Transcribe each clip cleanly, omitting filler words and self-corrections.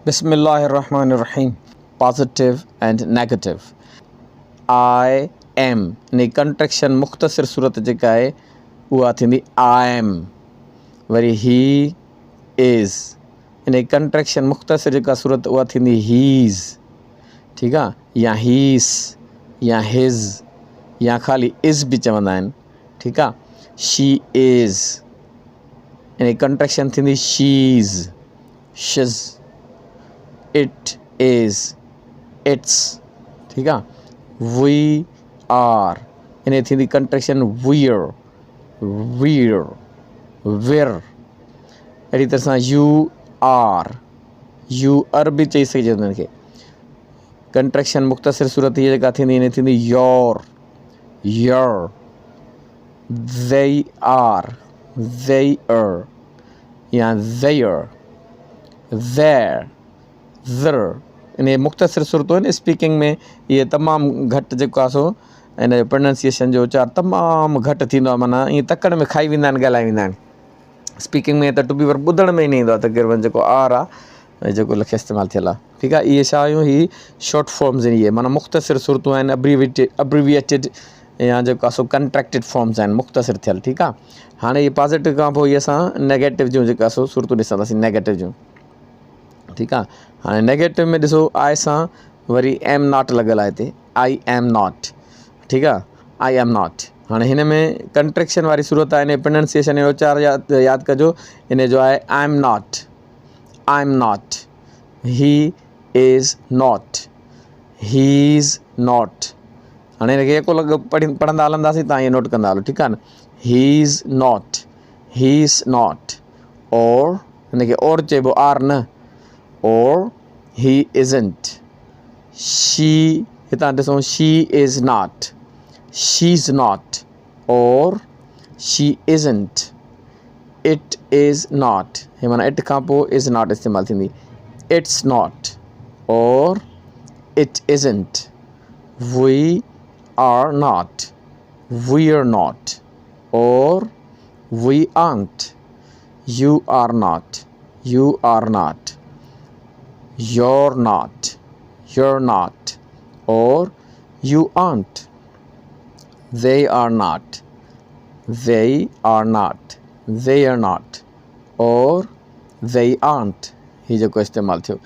بسم الله الرحمن الرحيم positive and negative I am ان جي ڪنٽريڪشن مختصر صورت جيڪا آهي اها ٿيندي I'm وري هي از ان جي ڪنٽريڪشن مختصر جيڪا صورت اها ٿيندي هيز ٺيڪ آ يا هيس يا his يا خالي از به چوندا آهن ٺيڪ آ شي از ان جي ڪنٽريڪشن ٿيندي she's she's, it is, it's, ٺيڪ آ وي آر ان جي ٿيندي ڪنٽريڪشن ويئر، وير، وير اهڙي طرح سان يو آر، يو ار به چئي سگهجي ٿو ان کي ڪنٽريڪشن مختصر صورت هي جيڪا ٿيندي ان جي ٿيندي your, your, they are, they are. يا Their، Their، Ther انهي مختصر صورتون آهن اسپيڪنگ ۾ اهي تمام گهٽ جيڪو آهي سو ان جو پرننسيئيشن جو اچار تمام گهٽ ٿيندو آهي معنيٰ ائين تڪڙ ۾ کائي ويندا آهن ڳالهائي ويندا آهن اسپيڪنگ ۾ ته ٽو بي پر ٻڌڻ ۾ ئي نه ايندو آهي تقريبن جيڪو آر آهي جيڪو لکي استعمال ٿيل آهي ٺيڪ آهي اهي ڇا هيون هي شارٽ فارمز آهن اهي معنيٰ مختصر صورتون آهن ابريويٽيڊ يا جيڪو آهي سو ڪنٽريڪٽيڊ فارمز آهن مختصر ٿيل ٺيڪ آهي هاڻي هي پازيٽو کان پوء اسان نيگيٽو جون جيڪا سو صورتون ڏسنداسين نيگيٽو جون ٺيڪ آهي هاڻي نيگيٽو ۾ ڏسو آء سان وري ايم not لڳل آهي هتي I am not ٺيڪ آهي I am not هاڻي هن ۾ ڪنٽريڪشن واري صورت آهي هن پرننسيشن جو اچار ياد ياد ڪجو ان جو آهي I am not I am not he is not he is not هاڻي هن کي يڪو لڳ پڙهي پڙهندا هلنداسين تان ائين نوٽ ڪندا هلو ٺيڪ آهي نه he is not he is not or هن کي اور چئبو آر نه اور هي ازنٽ شي هتان ڏسو she is not she is not or she isn't it is not هي معنيٰ it کان پوء is not استعمال ٿيندي it's not or it isn't we are not, we're not, or we aren't, you are not, you are not, you're not, you're not, or you aren't, they are not, they are not, they are not, or they aren't. هي جيڪو استعمال ٿيو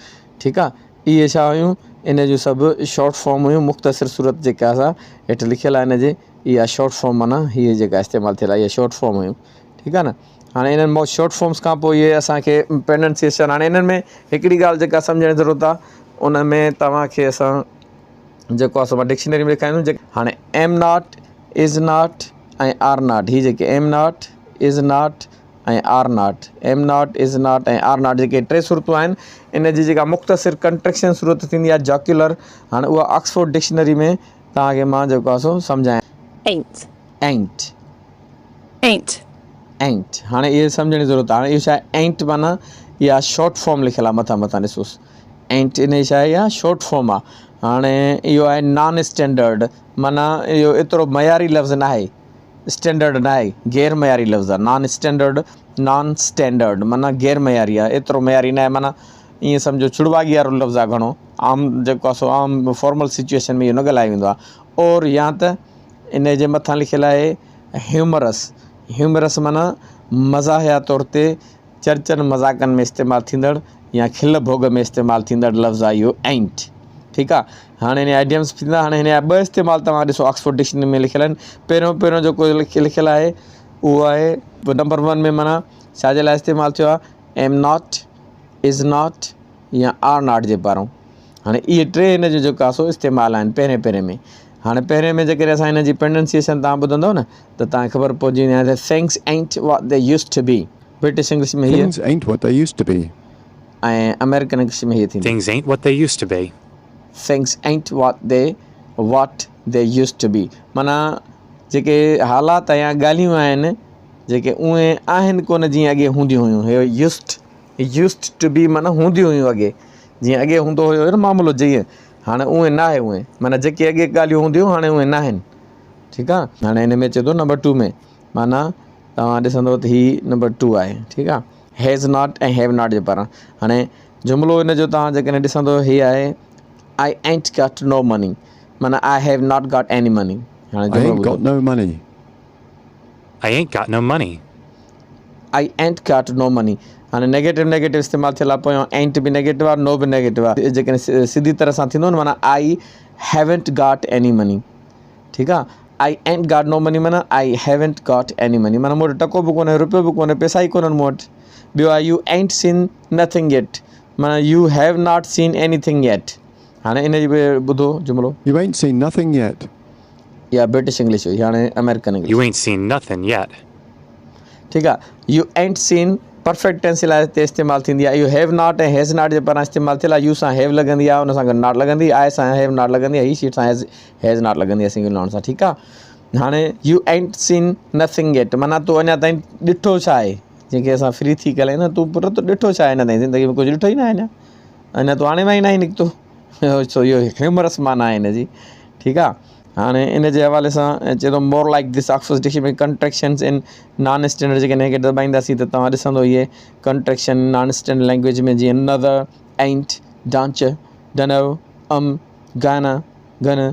ٺيڪ آ اهي ڇا هيون ان جون سڀ short form هيون مختصر صورت جيڪا سا هيٺ لکيل آهي ان جي اها شارٽ فارم معنيٰ هي جيڪا استعمال ٿيل آهي اها شارٽ فارم هيون ٺيڪ آهي نه هاڻي انهن شارٽ فارمس کان پوء اهي اسانکي پرننسيشن هاڻي انهن ۾ هڪڙي ڳالهه جيڪا سمجهڻ جي ضرورت آهي ان ۾ توهانکي اسان جيڪو آهي سو مان ڊڪشنري ۾ لکايان هاڻي am not is not ۽ are not هي جيڪي am not is not ۽ are not, am not, is not ۽ are not جيڪي ٽي صورتون آهن ان جي جيڪا مختصر ڪنٽريڪشن صورت ٿيندي آهي جاڪيولر هاڻي اها آڪسفورڊ ڊڪشنري ۾ توهان کي مان جيڪو آهي سو سمجهايان. Ain't. Ain't. Ain't. Ain't هاڻي اهي سمجهڻ جي ضرورت آهي هاڻي اهو ڇا آهي اينٽ معنيٰ اها شارٽ فارم لکيل آهي مٿان مٿان ڏسوس اينٽ ان جي ڇا آهي اها شارٽ فارم آهي هاڻي اهو آهي نان اسٽينڊرڊ معنيٰ اهو ايترو معياري لفظ ناهي اسٽينڊرڊ ناهي، غير معياري لفظ آهي، نان اسٽينڊرڊ، Non Standard، معنيٰ غير معياري آهي، ايترو معياري ناهي معنيٰ ائين سمجهو ڇڙواڳي وارو لفظ آهي گهڻو عام جيڪو آهي سو عام فارمل سچوئيشن ۾ اهو نه ڳالهايو ويندو آهي اور يا ته ان جي مٿان لکيل آهي هيومرس، Humorous، معنيٰ مزاحيه طور تي چرچن مذاقن ۾ استعمال ٿيندڙ يا کل ڀوڳ ۾ استعمال ٿيندڙ لفظ آهي اهو اينٽ ٺيڪ آ هاڻي هن جا ايڊيمس ٿيندا هاڻي هن جا ٻه استعمال توهان ڏسو آڪسفورڊ ڊڪشنري ۾ لکيل آهن پهريون پهريون جيڪو لکيل آهي اهو آهي نمبر ون ۾ معنيٰ ڇا جي لاء استعمال ٿيو آهي ايم not is not يا آر not جي پارون هاڻي اهي ٽي هن جو جيڪو آهي سو استعمال آهن پهرين پهرين ۾ هاڻي پهرين ۾ جيڪڏهن اسان هن جي پرننسيئيشن توهان ٻڌندو نه ته توهان کي خبر پئجي ويندي ته things ain't what they used to be British English ۾ هيء. Things ain't what they used to be. ۽ American English ۾ هيء ٿيندي. Things ain't what they used to be. Things ain't what they what they used to be معنيٰ جيڪي حالات يا ڳالهيون آهن جيڪي اهي آهن ڪونه جيئن اڳي هونديون هيون هي يوزڊ Used to be معنيٰ هونديون هيون اڳي جيئن اڳي هوندو هيو نه معاملو جيئن هاڻي اهي ناهي اهي معنيٰ جيڪي اڳي ڳالهيون هونديون هاڻي اهي ناهن ٺيڪ آهي هاڻي هن ۾ اچي ٿو نمبر ٽو ۾ معنيٰ توهان ڏسندو ته هي نمبر ٽو آهي ٺيڪ آهي هيز not ۽ have not جي پاران هاڻي جملو ان جو توهان جيڪڏهن ڏسندو هي آهي I ain't got no money معنيٰ I have not got any money. هاڻي I جملو ain't ٻڌو. got no money. I ain't got no money. I ain't got no money هاڻي نيگيٽو نيگيٽو استعمال ٿيل آهي پويان اينٽ به نيگيٽو آهي نو به نيگيٽو آهي جيڪڏهن سڌي طرح سان ٿيندو نه معنيٰ I haven't got any money ٺيڪ آهي I ain't got no money معنيٰ I haven't got any money معنيٰ مون وٽ ٽڪو به ڪونهي روپيو به ڪونهي پئسا ئي ڪونهن مون وٽ ٻيو آهي يو اينٽ سين نٿنگ ييٽ معنيٰ you have not seen anything yet هاڻي ان جي به ٻڌو جملو. You ain't seen nothing yet. اها برٽش انگلش هئي هاڻي American English. You ain't seen nothing yet. ٺيڪ آ you ain't seen perfect tense لاء هتي استعمال ٿيندي آ اهو هيو not ۽ has not جي پاران استعمال ٿيل آ يو سان هيو لڳندي آ ان سان گڏ not لڳندي آء سان هيو not لڳندي آ هي شي سان هيز هيز not لڳندي آ سنگل نائون سان ٺيڪ آ هاڻي you ain't seen nothing yet معنيٰ تو اڃا تائين ڏٺو ڇا آهي جنهن کي اسان فري ٿي ڳالهايون ته تون پٽ تو ڏٺو ڇا آهي اڃا تائين زندگي ۾ ڪجهه ڏٺو ئي ناهي اڃا اڃا تون آڻي مان ئي ناهي نڪتو سو اهو هيومرس معنيٰ آهي هن جي ٺيڪ آ هاڻي ان جي حوالي سان چئي ٿو more like this Oxford dictionary ۾ contractions in non standard جيڪڏهن هن کي دٻائينداسين ته توهان ڏسندو اهي ڪنٽريڪشن نان اسٽينڊرڊ لينگويج ۾ جيئن another ain't don't dunno um gonna gonna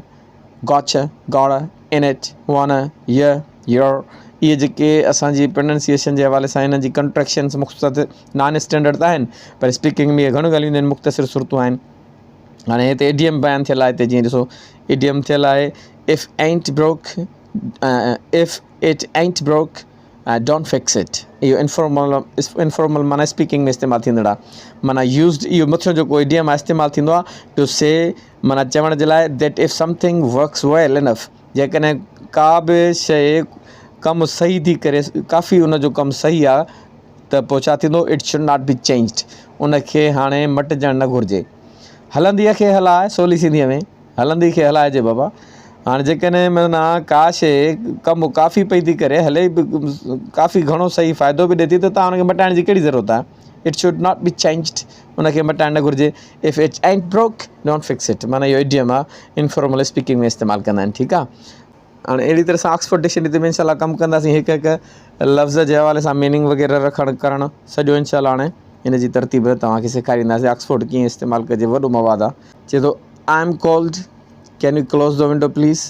gotcha gotta innit wanna ya yer اهي جيڪي اسانجي پروننسيئيشن جي حوالي سان انهن جي ڪنٽريڪشنس مختصر نان اسٽينڊرڊ ته آهن پر اسپيڪنگ ۾ اهي گهڻيون ڳالهيون اينديون آهن مختصر صورتون آهن هاڻي هتي ايڊيم بيان ٿيل آهي هتي جيئن ڏسو ايڊيم ٿيل آهي if ain't broke if it ain't broke don't fix it اهو انفارمل انفارمل معنيٰ اسپيڪنگ ۾ استعمال ٿيندڙ آهي معنيٰ يوزڊ اهو مٿيون جيڪو ايڊيم آهي استعمال ٿيندو آهي ٽو سي معنيٰ چوڻ جي لاء that if something works well enough جيڪڏهن ڪا به شيء ڪم صحيح ٿي ڪري ڪافي ان جو ڪم صحيح آهي ته پوء ڇا ٿيندو it should not be changed ان کي هاڻي مٽجڻ نه گهرجي. هلنديء کي هلاء سولي سنڌيء ۾ هلندي کي هلائجي بابا. هاڻي جيڪڏهن معنيٰ ڪا شيء ڪم ڪافي پئي ٿي ڪري هلي به ڪافي گهڻو صحيح فائدو به ڏئي ٿي ته توهان ان کي مٽائڻ جي ڪهڙي ضرورت آهي it should not be changed ان کي مٽائڻ نه گهرجي if it ain't broke don't fix it معنيٰ اهو ايڊيم آهي انفارمل اسپيڪنگ ۾ استعمال ڪندا آهن ٺيڪ آهي. هاڻي اهڙي طرح سان آڪسفورڊ ڊڪشنري تي به انشاء الله ڪم ڪنداسين هڪ هڪ لفظ جي حوالي سان ميننگ وغيره رکڻ ڪرڻ سڄو انشاء الله هاڻي ان جي ترتيب توهان کي سيکارينداسين آڪسفورڊ ڪيئن استعمال ڪجي وڏو مواد آهي چئي ٿو I am cold can you close the window please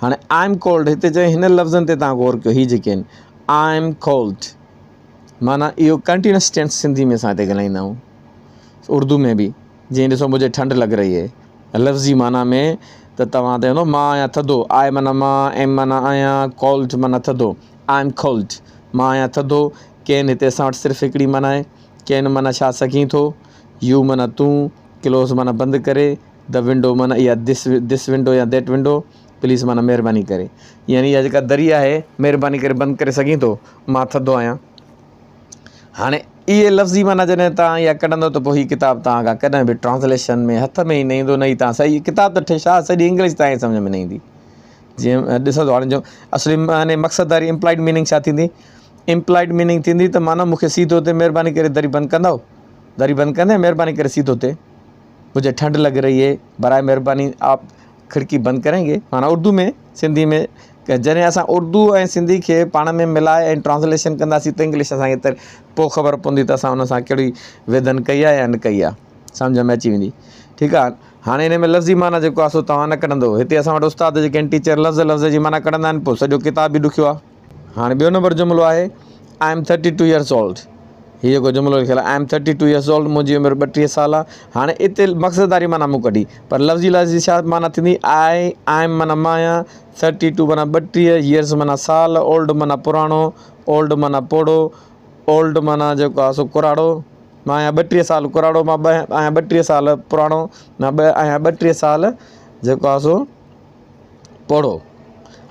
هاڻي I am cold هتي چئي هن لفظن تي توهان غور ڪيو هي جيڪي آهن I am cold معنيٰ اهو ڪنٽينيوس ٽينس سنڌي ۾ اسان هتي ڳالهائيندا آهيون اردو ۾ به جيئن ڏسو مجهي ٺنڊ لڳ رهي هي لفظي معنيٰ ۾ ته توهان چوندو مان آهيان ٿڌو آء معنيٰ مان ايم معنيٰ آهيان ڪولڊ معنيٰ ٿڌو I M cold مان آهيان ٿڌو ڪين هتي اسان وٽ صرف هڪڙي معنيٰ آهي ڪين معنيٰ ڇا سگهين ٿو يو معنيٰ تون ڪلوز معنيٰ بند ڪري the window معنيٰ اها دس this window يا that window please معنيٰ مهرباني ڪري يعني اها جيڪا دري آهي مهرباني ڪري بند ڪري سگهين ٿو مان ٿڌو آهيان هاڻي اهي لفظي معنيٰ جڏهن توهان اها ڪڍندو ته پوء هي ڪتاب توهان کان ڪڏهن به ٽرانسليشن ۾ هٿ ۾ ئي نه ايندو نه ئي توهان صحيح ڪتاب ته ٺهي شاهه سڄي انگلش توهان کي سمجهه ۾ نه ايندي جيئن ڏسندو هاڻي جو اصلي معني مقصد واري امپلائيڊ ميننگ ڇا ٿيندي امپلائيڊ ميننگ ٿيندي ته معنيٰ مون کي سي ٿو ٿئي مهرباني ڪري دري بند ڪندؤ دري بند ڪندي مهرباني ڪري سي ٿو ٿئي مجھي ٺنڊ لڳ رهي هي برائي مهرباني آپ کڙڪي بند ڪرين گي معنيٰ اردو ۾ سنڌي ۾ جڏهن اسان اردو ۽ سنڌي کي پاڻ ۾ ملائي ۽ ٽرانسليشن ڪنداسين ته انگلش اسان کي پوء خبر پوندي ته اسان ان سان ڪهڙي ويڌن ڪئي آهي يا نه ڪئي آهي سمجهه ۾ اچي ويندي ٺيڪ آهي هاڻي ان ۾ لفظي معنيٰ جيڪو آهي سو توهان نه ڪڍندو هتي اسان وٽ استاد جيڪي آهن ٽيچر لفظ لفظ جي معنيٰ ڪڍندا آهن پوء سڄو ڪتاب ئي ڏکيو آهي هاڻي ٻيو نمبر جملو آهي I am thirty two years old هي جيڪو جملو لکيل آهي I am thirty two years old منهنجي عمر ٻٽيهه سال آهي هاڻي اتي مقصد واري معنيٰ مون ڪڍي پر لفظي لفظي ڇا معنيٰ ٿيندي I I M معنيٰ مان آهيان ٿرٽي ٽو معنيٰ ٻٽيهه يئرس معنيٰ سال اولڊ معنيٰ پراڻو اولڊ معنيٰ پوڙهو اولڊ معنيٰ جيڪو آهي سو ڪراڙو مان آهيان ٻٽيهه سال ڪراڙو مان ٻه آهيان ٻٽيهه سال پراڻو مان ٻه آهيان ٻٽيهه سال جيڪو آهي سو پوڙهو.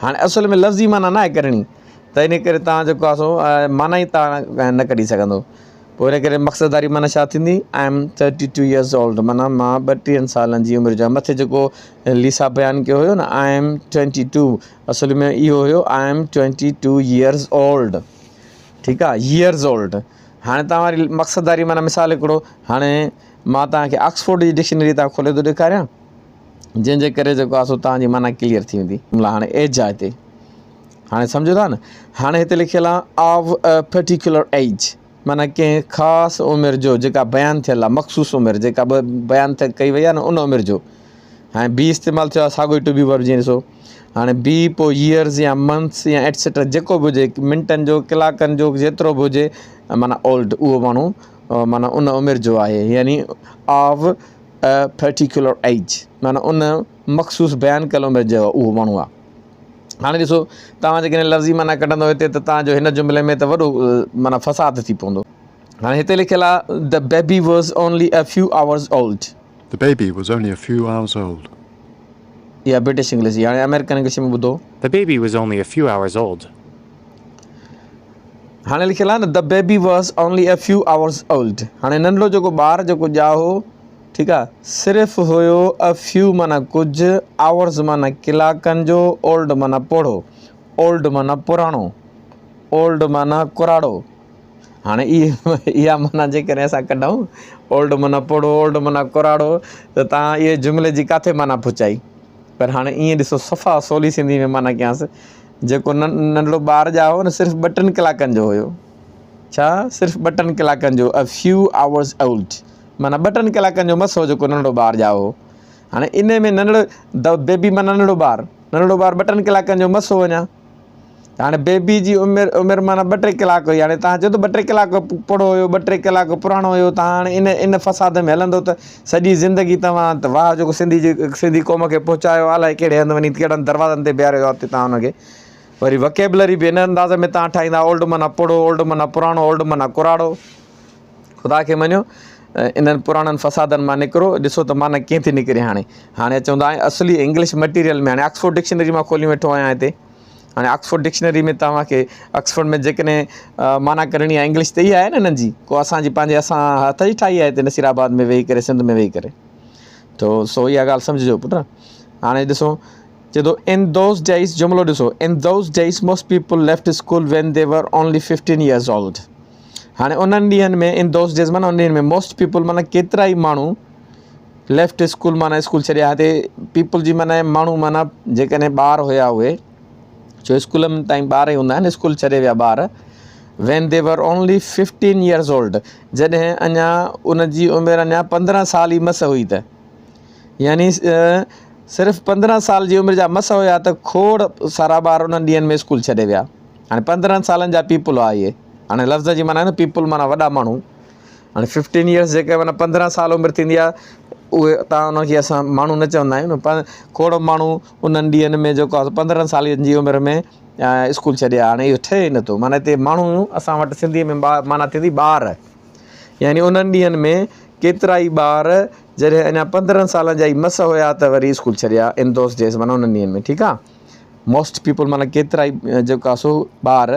هاڻي اصل ۾ لفظي معنيٰ ناهي ڪڍڻي ته ان ڪري توهان جيڪو آهي سو معنيٰ ئي توهان نه ڪڍي سگهندو پوء ان ڪري مقصد واري معنيٰ ڇا ٿيندي I am thirty two years old معنيٰ مان ٻٽيهن سالن جي عمر جو آهيان مٿي جيڪو ليسا بيان ڪيو هيو نه I M twenty two اصل ۾ اهو هيو I am twenty two years old ٺيڪ آهي يئرز اولڊ هاڻي توهان واري مقصد واري معنيٰ مثال هڪڙو هاڻي مان توهان کي آڪسفورڊ جي ڊڪشنري تان کولي ٿو ڏيکاريان جنهن جي ڪري جيڪو آهي سو توهان جي معنيٰ ڪليئر ٿي ويندي. جملا هاڻي ايج آهي هتي هاڻي سمجهو ٿا نه هاڻي هتي لکيل آهي آف ا پرٽيڪولر ايج معنيٰ ڪنهن خاص عمر جو جيڪا بيان ٿيل آهي مخصوص عمر جيڪا بيان ٿيل ڪئي وئي آهي نه ان عمر جو. هاڻي بي استعمال ٿيو آهي ساڳيو ئي ٽو بي ورب جيئن ڏسو هاڻي بي پوء ييئرز يا منٿس يا ايٽسيٽرا جيڪو به هجي منٽن جو ڪلاڪن جو جيترو به هجي معنيٰ اولڊ اهو ماڻهو معنيٰ ان عمر جو آهي يعني آف ا پرٽيڪيولر ايج معنيٰ ان مخصوص بيان ڪيل عمر جو اهو ماڻهو آهي. هاڻي ڏسو توهان جيڪڏهن لفظي معنيٰ ڪڍندو هتي ته توهان جو هن جملي ۾ ته وڏو معنيٰ فساد ٿي پوندو. هاڻي هتي لکيل آهي The baby was only a few hours old. The baby was only a few hours old. اها برٽش انگلش جي هاڻي آمريڪن انگلش ۾ ٻڌو. The baby was only a few hours old. هاڻي لکيل آهي نه The baby was only a few hours old. هاڻي ننڍڙو جيڪو ٻار جيڪو ڄائو هو ٺيڪ آ صرف هيو a few معنيٰ ڪجهه hours معنيٰ ڪلاڪن جو old معنيٰ پوڙهو old معنيٰ پراڻو old معنيٰ ڪراڙو هاڻي اها معنيٰ جيڪڏهن اسان ڪڍون اولڊ معنيٰ پوڙهو اولڊ معنيٰ ڪراڙو ته توهان اهي جملي جي ڪاٿي معنيٰ پهچائي پر هاڻي ائين ڏسو صفا سولي سنڌي ۾ معنيٰ ڪيانس جيڪو ننڍڙو ٻار ڄائو هو نه صرف ٻه ٽن ڪلاڪن جو هيو ڇا صرف ٻه ٽن ڪلاڪن جو A few hours old معنيٰ ٻه ٽن ڪلاڪن جو مس هو جيڪو ننڍڙو ٻار ڄائو هو هاڻي انهي ۾ ننڍڙو The baby معنيٰ ننڍڙو ٻار ننڍڙو ٻار ٻه ٽن ڪلاڪن جو مس هو اڃا ته هاڻي بيبي جي عمر عمر معنيٰ ٻه ٽي ڪلاڪ هئي هاڻي توهان چئو ته ٻه ٽي ڪلاڪ پوڙهو هيو ٻه ٽي ڪلاڪ پراڻو هيو ته هاڻي ان ان فساد ۾ هلندو ته سڄي زندگي توهان ته واهه جيڪو سنڌي جي سنڌي قوم کي پهچايو الائي ڪهڙي هنڌ وڃي ڪهڙن دروازن تي بيهاريو آهي توهان ان کي وري وڪيبلري به ان انداز ۾ توهان ٺاهيندا اولڊ معنيٰ پوڙهو اولڊ معنيٰ پراڻو اولڊ معنيٰ ڪراڙو خدا کي مڃو انهن پراڻن فسادن مان نڪرو ڏسو ته معنيٰ ڪيئن ٿي نڪري هاڻي هاڻي اچون ٿا اصلي انگلش مٽيريل ۾ هاڻي آڪسفورڊ ڊڪشنري مان کولي ويٺو آهيان هتي هاڻي آڪسفورڊ ڊڪشنري ۾ توهان کي آڪسفورڊ ۾ جيڪڏهن معنيٰ ڪرڻي آهي انگلش ته اها آهي نه انهن جي ڪو اسان جي پنهنجي اسان هٿ جي ٺاهي آهي هتي نصير آباد ۾ ويهي ڪري سنڌ ۾ ويهي ڪري تو سو اها ڳالهه سمجهجو پٽ هاڻي ڏسو چئي ٿو ان those days جملو ڏسو in those days most people left school when they were only 15 years old هاڻي انهن ڏينهن ۾ ان those days معنيٰ انهن ڏينهن ۾ موسٽ پيپل معنيٰ ڪيترا ئي ماڻهو ليفٽ اسڪول معنيٰ اسڪول ڇڏيا هتي پيپل جي معنيٰ ماڻهو معنيٰ جيڪڏهن ٻار هيا اهي ڇو اسڪول تائين ٻار ئي هوندا آهن اسڪول ڇڏي ويا ٻار when they were only 15 years old جڏهن اڃا ان جي عمر اڃا 15 سال ئي مس هئي ته يعني صرف 15 سال جي عمر جا مس هيا ته کوڙ سارا ٻار انهن ڏينهن ۾ اسڪول ڇڏي ويا هاڻي 15 سالن جا پيپل هئا اهي هاڻي لفظ جي معنيٰ آهي نه پيپل معنيٰ وڏا ماڻهو هاڻي ففٽين ايئرس جيڪي معنيٰ پندرهن سال عمر ٿيندي آهي اهي تان انهن کي اسان ماڻهو نه چوندا آهيون نه پر کوڙ ماڻهو انهن ڏينهن ۾ جيڪو آهي پندرهن سالن جي عمر ۾ اسڪول ڇڏي آيا هاڻي اهو ٺهي ئي نٿو معنيٰ هتي ماڻهو اسان وٽ سنڌيء ۾ معنيٰ ٿيندي ٻار يعني انهن ڏينهن ۾ ڪيترا ئي ٻار جڏهن اڃا پندرهن سالن جا ئي مس هيا ته وري اسڪول ڇڏي آيا ان those days معنيٰ انهن ڏينهن ۾ ٺيڪ آهي موسٽ پيپل معنيٰ ڪيترائي جيڪو آهي سو ٻار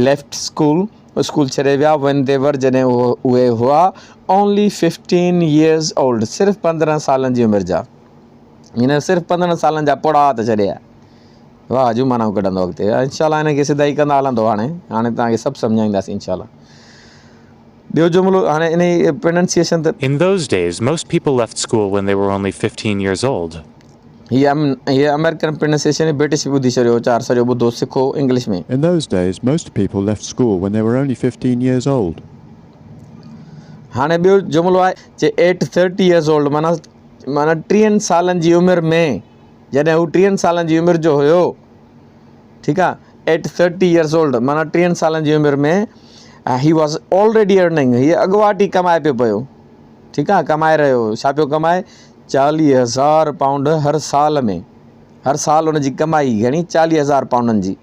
ليفٽ اسڪول اسڪول ڇڏي ويا when the ور جڏهن اهي هئا اونلي ففٽين يئرز اولڊ صرف پندرهن سالن جي عمر جا يعني صرف پندرهن سالن جا پوڙها ته ڇڏي آيا واهه جون معنائون ڪڍندو اڳتي انشاء الله هن کي سڌائي ڪندا هلندو هاڻي هاڻي توهان کي سڀ سمجهائينداسين انشاء الله ٻيو جملو هاڻي انهي پرننسيئيشن ته In those days, most people left school when they were only 15 years old. He he American pronunciation British به ٻڌي ڇڏيو اچار سڄو ٻڌو سکو English ۾. In those days, most people left school when they were only 15 years old. هاڻي ٻيو جملو آهي چي ايٽ ٿرٽي يئرز اولڊ معنيٰ معنيٰ ٽيهن سالن جي عمر ۾ جڏهن هو ٽيهن سالن جي عمر جو هيو ٺيڪ آ ايٽ ٿرٽي يئرز اولڊ معنيٰ ٽيهن سالن جي عمر ۾ هي واز آلريڊي ارننگ هي اڳواٽ ئي ڪمائي پيو پيو ٺيڪ آ ڪمائي رهيو هو ڇا پيو ڪمائي چاليهه هزار پائونڊ هر سال ۾ هر سال ان جي ڪمائي گهڻي چاليهه هزار پائونڊن جي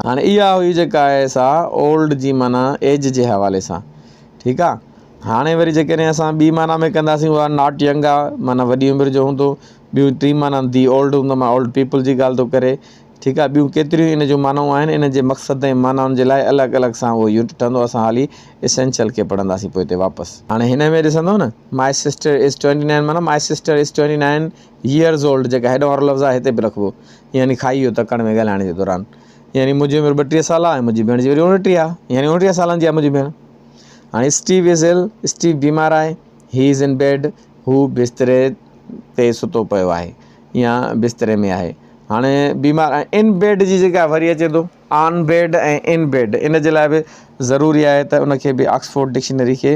هاڻي اها هئي جيڪا آهي سا اولڊ جي معنيٰ ايج جي حوالي سان ٺيڪ آ هاڻي وري جيڪڏهن اسان ٻي معنيٰ ۾ ڪنداسين اها not young آ معنيٰ وڏي عمر جو هوندو ٻيون ٽين معنيٰ the old هوندو معنيٰ اولڊ پيپل جي ڳالهه ٿو ڪري ٺيڪ آ ٻيون ڪيتريون ان جون معنائون آهن ان جي مقصد ۽ معنائن جي لاء الڳ الڳ سان اهو يونٽ ٺهندو اسان حالي اسينشل کي پڙهنداسين پوئتي واپس. هاڻي هن ۾ ڏسندو نه my sister is twenty nine معنيٰ my sister is twenty nine years old جيڪا هيڏو وارو لفظ آهي هتي به رکبو يعني کائي ويو تڪڙ ۾ ڳالهائڻ جي دوران يعني منهنجي عمر ٻٽيهه سال آهي ۽ منهنجي ڀيڻ جي وري اڻٽيهه آهي يعني اڻٽيهه سالن جي آهي منهنجي ڀيڻ هاڻي اسٽيو از ال اسٽيو بيمار آهي هي از ان بيڊ هو بستري تي ستو پيو آهي يا بستري ۾ آهي. هاڻي بيمار ۽ ان بيڊ جي جيڪا وري اچي ٿو آن بيڊ ۽ ان بيڊ ان جي لاء به ضروري آهي ته ان کي به آڪسفورڊ ڊڪشنري کي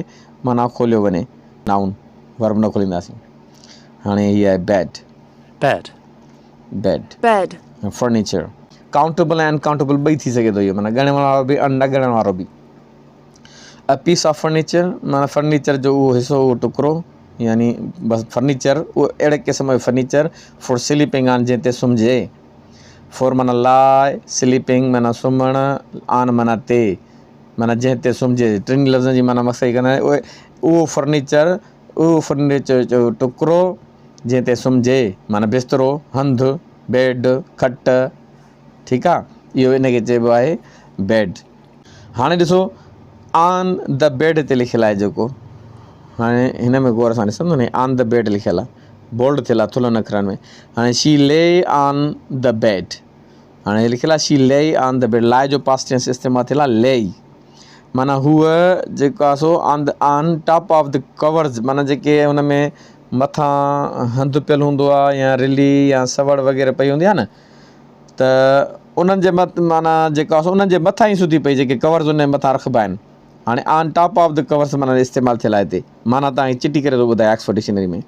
معنيٰ کوليو وڃي نائون ورب نه کولينداسين هاڻي هي آهي bed Bed. Bed Bed. Furniture countable ۽ uncountable ٻئي ٿي سگهي ٿو اهو معنيٰ ڳڻڻ وارو به ۽ نه ڳڻڻ وارو به ا پيس آف فرنيچر معنيٰ فرنيچر جو اهو حصو اهو ٽڪرو يعني بس فرنيچر اهو اهڙي قسم جو فرنيچر فار سليپنگ آن جنهن تي سمهجي فار معنيٰ لاء سليپنگ معنيٰ سمهڻ آن معنيٰ تي معنيٰ جنهن تي سمهجي ٽن لفظن جي معنيٰ مقصد ڪندا آهن اهو فرنيچر اهو فرنيچر جو ٽڪرو جنهن تي سمهجي معنيٰ بسترو هنڌ بيڊ کٽ ٺيڪ آ اهو ان کي چئبو آهي بيڊ هاڻي ڏسو آن the bed هتي لکيل آهي جيڪو هاڻي هن ۾ غور سان ڏسندو نه آن the bed لکيل آهي بولڊ ٿيل آهي ٿلهن اکرن ۾ هاڻي شي لي آن the bed هاڻي لکيل آهي شي لي آن the bed لاء جو پاسٽ ٽينس استعمال ٿيل آهي لي معنيٰ هوء جيڪو آهي سو on the on top of the covers معنيٰ جيڪي هن ۾ مٿان هنڌ پيل هوندو آهي يا رلي يا سوڙ وغيره پئي هوندي آهي نه ته انهن جي معنيٰ جيڪو آهي سو انهن جي مٿان ئي ستي پئي جيڪي ڪورز ان جي مٿان رکبا آهن هاڻي آن ٽاپ آف the covers معنيٰ استعمال ٿيل آهي هتي معنيٰ توهان کي چٽي ڪري ٿو ٻڌائي آڪسفورڊ ڊڪشنري ۾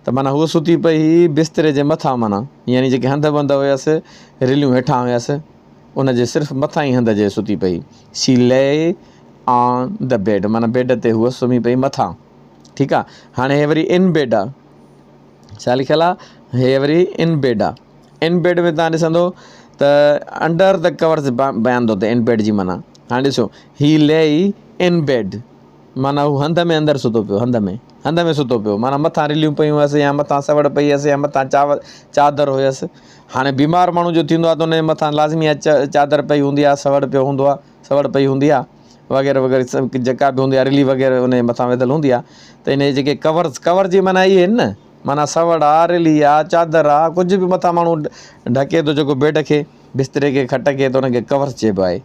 ته معنيٰ هوء ستي پئي هئي بستري جي مٿان معنيٰ يعني جيڪي هنڌ بنڌ هيس رليون هيٺان هيس ان جي صرف مٿان ئي هنڌ جي ستي پئي شي لي آن the bed معنيٰ بيڊ تي هوء سمهي پئي مٿان ٺيڪ آهي هاڻي هي وري ان بيڊ آهي ڇا لکيل آهي هي وري ان بيڊ آهي ان بيڊ ۾ تان ڏسندو ته انڊر the covers بيان ٿو ٿئي ان بيڊ جي معنيٰ هاڻي ڏسو هي لي ان بيڊ معنيٰ هو هنڌ ۾ اندر ستو پيو هنڌ ۾ هنڌ ۾ ستو پيو معنيٰ مٿان رليون پيون هئس يا مٿان سوڙ پئي هئس يا مٿان چاو چادر هيس هاڻي بيمار ماڻهو جو ٿيندو آهي ته ان جي مٿان لازمي آهي چادر پئي هوندي آهي سوڙ پيو هوندو آهي سوڙ پئي هوندي آهي وغيره وغيره سڀ جيڪا به هوندي آهي رلي وغيره ان جي مٿان وڌل هوندي آهي ته ان جي جيڪي ڪورز ڪور جي معنيٰ اهي آهن نه معنيٰ سوڙ آ، رلي آ، چادر آ، ڪجهه به مٿان ماڻهو ڍڪي ٿو جيڪو بيڊ کي، بستري کي، کٽ کي ته ان کي ڪورز چئبو آهي.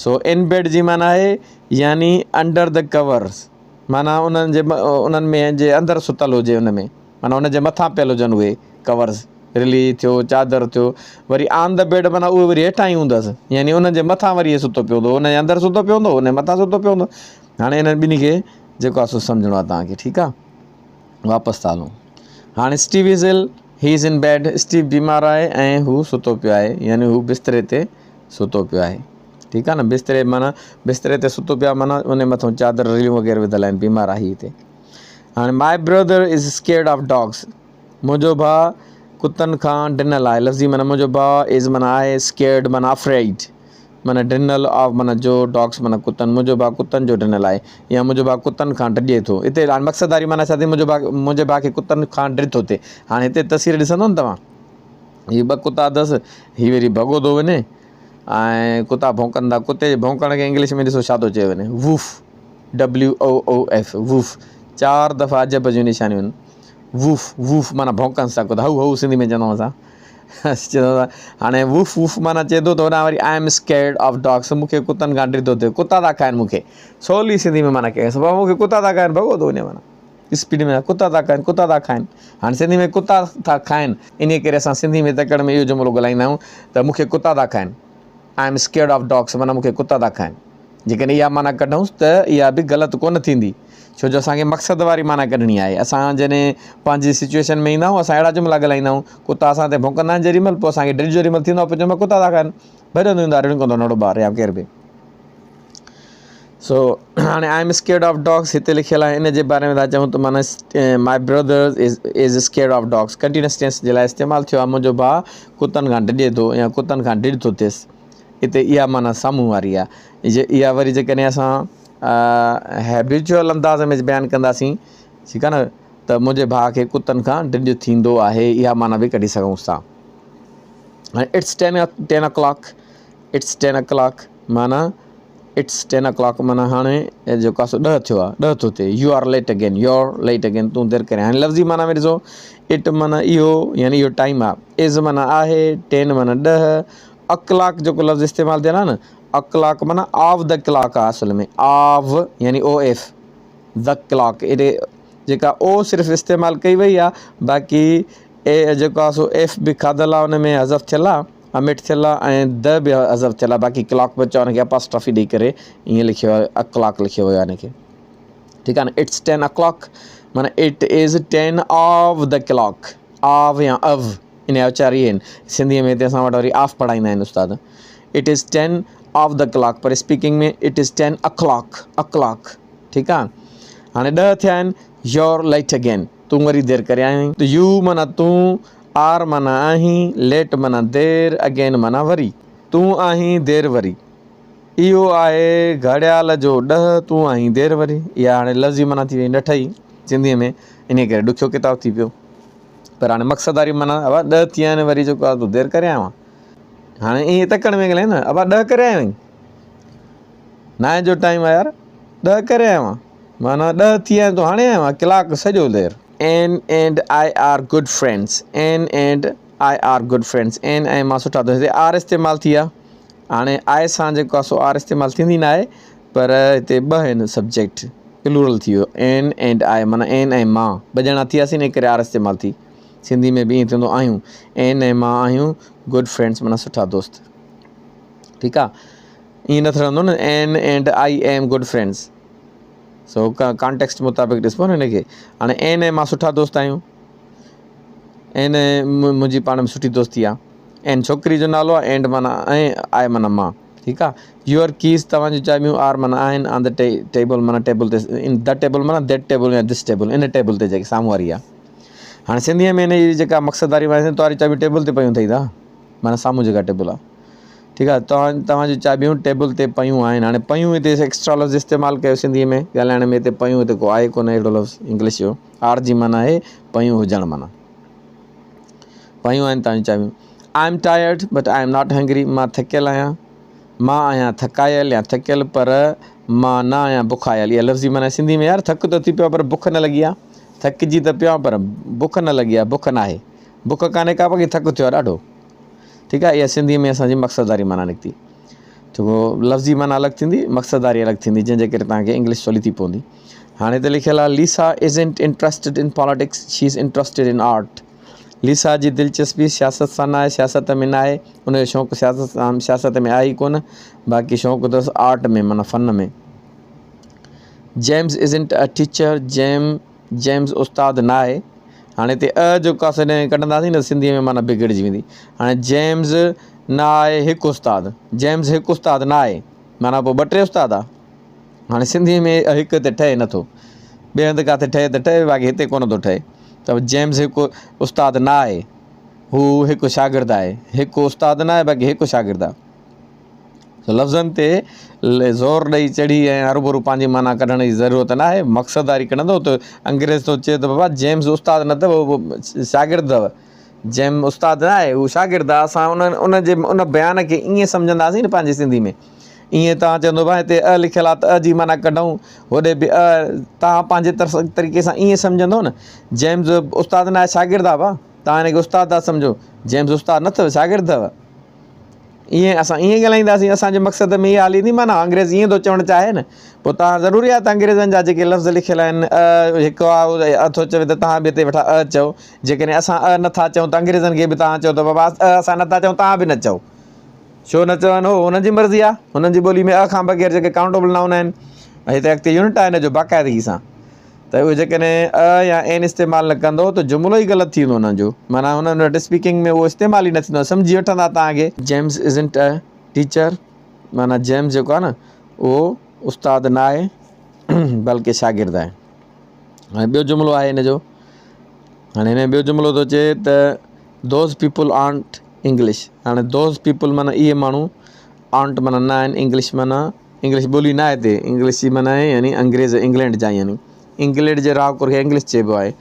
سو ان بيڊ جي معنيٰ آهي يعني انڊر the covers معنيٰ انهن جي انهن ۾ جي اندر ستل هجي ان ۾ معنيٰ ان جي مٿان پيل هجن اهي ڪورز رلي ٿيو چادر ٿيو وري آن the bed معنيٰ اهي وري هيٺان ئي هوندس يعني انهن جي مٿان وري ستو پيو هوندو ان جي اندر ستو پيو هوندو ان جي مٿان ستو پيو هوندو هاڻي انهن ٻنهي کي جيڪو آهي سو سمجهڻو آهي توهان کي ٺيڪ آهي. واپس ٿا هلون. هاڻي Steve is ill, he is in bed, Steve بيمار آهي ۽ هو ستو پيو آهي يعني هو بستري تي ستو پيو آهي. ٺيڪ آهي نه بستري معنيٰ بستري تي ستو پيو آهي معنيٰ ان مٿان چادر رليون وغيره وڌل آهن بيمار آهي هتي. هاڻي my brother is scared of dogs منهنجو ڀاء ڪتن کان ڊنل آهي لفظي معنيٰ منهنجو ڀاء از معنيٰ آهي اسڪيئرڊ معنيٰ افريڊ معنيٰ ڊنل آف معنيٰ جو ڊاگس معنيٰ ڪتن منهنجو ڀاء ڪتن جو ڊنل آهي يا منهنجو ڀاء ڪتن کان ڊڄي ٿو هتي هاڻي مقصد واري معنيٰ ڇا ٿي منهنجو ڀاء منهنجي ڀاء کي ڪتن کان ڊڄ ٿو ٿئي هاڻي هتي تصوير ڏسندو نه توهان هي ٻه ڪتا اٿس هي وري ڀڳو ٿو وڃي ۽ ڪتا ڀونڪن ٿا ڪتي جي ڀونڪڻ کي انگلش ۾ ڏسو ڇا ٿو چيو وڃي woof W O O F woof چار دفعا عجب جون نشانيون آهن ووف ووف معنيٰ ڀونڪنس ٿا ڪتا هو هو سنڌي ۾ چوندا آهيون اسان هاڻي ووف ووف معنيٰ چئي ٿو ته هوڏانهن وري I am scared of dogs مون کي ڪتن کان ڊپ ٿو ٿئي ڪتا ٿا کائن مون کي سولي سنڌي ۾ معنيٰ ڪيس بابا مون کي ڪتا ٿا کائن ڀڳو ٿو وڃي معنيٰ اسپيڊ ۾ ڪتا ٿا کائن ڪتا ٿا کائن هاڻي سنڌي ۾ ڪتا ٿا کائن انهي ڪري اسان سنڌي ۾ تڪڙ ۾ اهو جملو ڳالهائيندا آهيون ته مون کي ڪتا ٿا کائن I am scared of dogs معنيٰ مون کي ڪتا ٿا کائن. جيڪڏهن اها معنيٰ ڪڍونس ته اها به غلط ڪونه ٿيندي ڇو جو اسان کي مقصد واري معنيٰ ڪڍڻي آهي. اسان جڏهن پنهنجي سچوئيشن ۾ ايندا آهيون اسان اهڙا جملا ڳالهائيندا آهيون ڪتا اسان تي ڀونڪندا آهن جيڏي مهل پوء اسان کي ڊڄ جيڏي مهل ٿيندو آهي پوء چوندا آهن ڪتا ٿا کائن ڀڄندو ايندو آهي رڙيون ڪندو ننڍڙو ٻار يا ڪير به. سو هاڻي I am scared of dogs هتي لکيل آهي ان جي باري ۾ ٿا چئون ته معنيٰ my brother is scared of dogs continuous tense جي لاء استعمال ٿيو آهي منهنجو ڀاء ڪتن کان ڊڄي ٿو يا ڪتن کان ڊڄ ٿو ٿئيس هتي اها معنيٰ سامهون واري آهي جي اها وري جيڪڏهن اسان هيبيچوئل انداز ۾ بيان ڪنداسين ٺيڪ آهي نه ته منهنجي ڀاء کي ڪتن کان ڊڄ ٿيندو آهي اها معنيٰ به ڪڍي سگهون ٿا هاڻي it's ten o'clock it's ten o'clock معنيٰ it's ten O clock معنيٰ هاڻي جيڪو آهي سو ڏهه ٿيو آهي ڏهه ٿو ٿئي you are late again you are late again تون دير ڪري هاڻي لفظي معنيٰ ۾ ڏسو it معنيٰ اهو يعني اهو ٽائيم آهي از معنيٰ آهي ٽين معنيٰ ڏهه اڪلاڪ جيڪو لفظ استعمال ٿيل آهي نه اڪلاڪ معنيٰ آف the clock آهي اصل ۾ آف يعني او ايف the clock ايڏي جيڪا او صرف استعمال ڪئي وئي آهي باقي اي جيڪو آهي سو ايف به کاڌل آهي ان ۾ حذف ٿيل آهي اميٽ ٿيل آهي ۽ د به حذف ٿيل آهي باقي ڪلاڪ بچيو آهي ان کي اپاسٽرافي ڏئي ڪري ائين لکيو آهي ا ڪلاڪ لکيو ويو آهي ان کي ٺيڪ آهي نه it's ten O clock معنی it is ten of the clock of يا او ان جا اچار اهي آهن سنڌيء ۾ هتي اسان وٽ وري آف پڙهائيندا آهن استاد it is ten of the clock per speaking ۾ it is ten o'clock o'clock ٺيڪ آهي هاڻي ڏهه ٿيا آهن your late again تون وري دير ڪري آيو آهين يو معنيٰ تون آر معنيٰ آهين ليٽ معنيٰ دير اگين معنيٰ وري تون آهين دير وري اهو آهي گهڙيال جو ڏهه تون آهين دير وري اها هاڻي لفظي معنيٰ ٿي وئي نه ٺهي سنڌيء ۾ انهيء ڪري ڏکيو ڪتاب ٿي پيو پر هاڻي مقصد واري معنيٰ ابا ڏهه ٿي ويا آهن وري جيڪو آهي تون دير ڪري آيو آهين هاڻي ائين تڪڙ ۾ ڳالهائين نه ابا ڏهه ڪري آيو آهين نائين جو ٽائيم آهي يار ڏهه ڪري آيو آهيان معنيٰ ڏهه ٿي ويا آهن تون هاڻي آيو آهين ڪلاڪ سڄو دير Ann and I are good friends Ann and I are good friends Ann ۽ مان سٺا دوست هتي آر استعمال ٿي آهي هاڻي آء سان جيڪو آهي سو آر استعمال ٿيندي نه آهي پر هتي ٻه آهن سبجيڪٽ پلورل ٿي ويو اين اينڊ I معنيٰ اين ۽ مان ٻه ڄڻا ٿي وياسين ان ڪري آر استعمال ٿي سنڌي ۾ به ائين ٿيندو آهيون اين ۽ مان آهيون گڊ فرينڊس معنيٰ سٺا دوست ٺيڪ آهي ائين نه ٿيندو نه Ann and I am good friends so context مطابق ڏسبو نه هن کي هاڻي اين ۽ مان سٺا دوست آهيون اين ۽ منهنجي پاڻ ۾ سٺي دوستي آهي اين ڇوڪري جو نالو آهي اينڊ معنيٰ ۽ آء معنيٰ مان ٺيڪ آهي your keys توهان جون چاٻيون آر معنيٰ آهن آن the table معنيٰ ٽيبل تي ان the table معنيٰ that table يا this table in table تي جيڪي سامهون واري آهي هاڻي سنڌيء ۾ ان جي جيڪا مقصد واري معنيٰ توهان جون چاٻيون ٽيبل تي پيون اٿئي ته معنيٰ سامهون جيڪا ٽيبل آهي ٺيڪ آهي توهان توهان جون چاٻيون ٽيبل تي پيون آهن هاڻي پيون هتي ايڪسٽرا لفظ استعمال ڪيو سنڌيء ۾ ڳالهائڻ ۾ هتي پيون هتي ڪو آهي ڪونه اهڙو لفظ انگلش جو آر جي معنيٰ آهي پيون هجڻ معنيٰ پيون آهن توهان جون چاٻيون I am tired but I am not hungry مان ٿڪيل آهيان مان آهيان ٿڪايل يا ٿڪيل پر مان نه آهيان بکايل اها لفظي معنيٰ سنڌي ۾ يار ٿڪ ته ٿي پيو پر بک نه لڳي آهي ٿڪجي ته پيو آهيان پر بک نه لڳي آهي بک ناهي بک ڪانهي ڪا باقي ٿڪ ٿيو آهي ڏاڍو ٺيڪ آهي اها سنڌي ۾ اسان جي مقصد واري معنيٰ نڪتي ته لفظي معنيٰ الڳ ٿيندي مقصد واري الڳ ٿيندي جنهن جي ڪري توهان کي انگلش سولي ٿي پوندي هاڻي هتي لکيل آهي Lisa isn't interested in politics she is interested in art Lisa جي دلچسپي سياست سان ناهي سياست ۾ ناهي ان جو شوق سياست سان سياست ۾ آهي ئي ڪونه باقي شوق اٿس آرٽ ۾ معنيٰ فن ۾ James isn't a teacher Jim James استاد ناهي هاڻي هتي ا جو ڪا سڏ ڪڍنداسين نه سنڌيء ۾ معنيٰ بگڙجي ويندي هاڻي جيمز نه آهي هڪ استاد جيمز هڪ استاد نه آهي معنيٰ پوء ٻه ٽي استاد آ هاڻي سنڌيء ۾ هڪ هتي ٺهي نٿو ٻئي هنڌ ڪاٿي ٺهي ته ٺهي باقي هتي ڪونه ٿو ٺهي ته جيمز هڪ استاد نه آهي هو هڪ شاگرد آهي هڪ استاد نه آهي باقي هڪ شاگرد آهي سو لفظن تي زور ڏئي چڙهي ۽ هروڀرو پنهنجي معنيٰ ڪڍڻ جي ضرورت نه آهي مقصد واري ڪڍندو ته انگريز ٿو چئي ته بابا جيمز استاد نه اٿو شاگرد اٿو جيم استاد نه آهي هو شاگرد آهي اسان ان ان جي ان بيان کي ائين سمجهنداسين نه پنهنجي سنڌي ۾ ائين توهان چوندو ڀاء هتي ا لکيل آهي ته ا جي معنيٰ ڪڍون هوڏي به ا توهان پنهنجي طرف طريقي سان ائين سمجهندو نه جيمز استاد نه آهي شاگرد آهي ڀاء توهان هن کي استاد ٿا سمجهو جيمز استاد نه اٿو شاگرد اٿو ائين اسان ائين ڳالهائينداسين اسان جي مقصد ۾ اها هلي ايندي معنيٰ انگريز ائين ٿو چوڻ چاهي نه پوء توهان ضروري آهي ته انگريزن جا جيڪي لفظ لکيل آهن ا هڪ آ ا ٿو چوي ته توهان به هتي ويٺا ا چئو جيڪڏهن اسان ا نٿا چئون ته انگريزن کي به توهان چئو ته بابا ا اسان نٿا چئون توهان به نه چئو ڇو نه چون هو هنن جي مرضي آهي هنن جي ٻولي ۾ ا کان بغير جيڪي ڪائونٽيبل نائون آهن هتي اڳتي يونٽ آهي هن جو باقاعدگي سان ته اهو جيڪڏهن ا يا اين استعمال نه ڪندو ته جملو ئي غلط ٿي ويندو انهن جو معنيٰ انهن وٽ اسپيڪنگ ۾ اهو استعمال ئي نه ٿيندو سمجهي وٺندا توهان کي. جيمز ازنٽ ا ٽيچر معنيٰ جيمز جيڪو آهي نه اهو استاد نه آهي بلڪه شاگرد آهي. هاڻي ٻيو جملو آهي هن جو هاڻي هن ۾ ٻيو جملو ٿو چئي ته those people aren't English هاڻي those people معنيٰ اهي ماڻهو آنٽ معنيٰ نه آهن انگلش معنيٰ انگلش ٻولي نه آهي هتي انگلش جي معنيٰ آهي يعني انگريز انگلينڊ جا يعني انگلينڊ جي رهاڪن کي انگلش چئبو آهي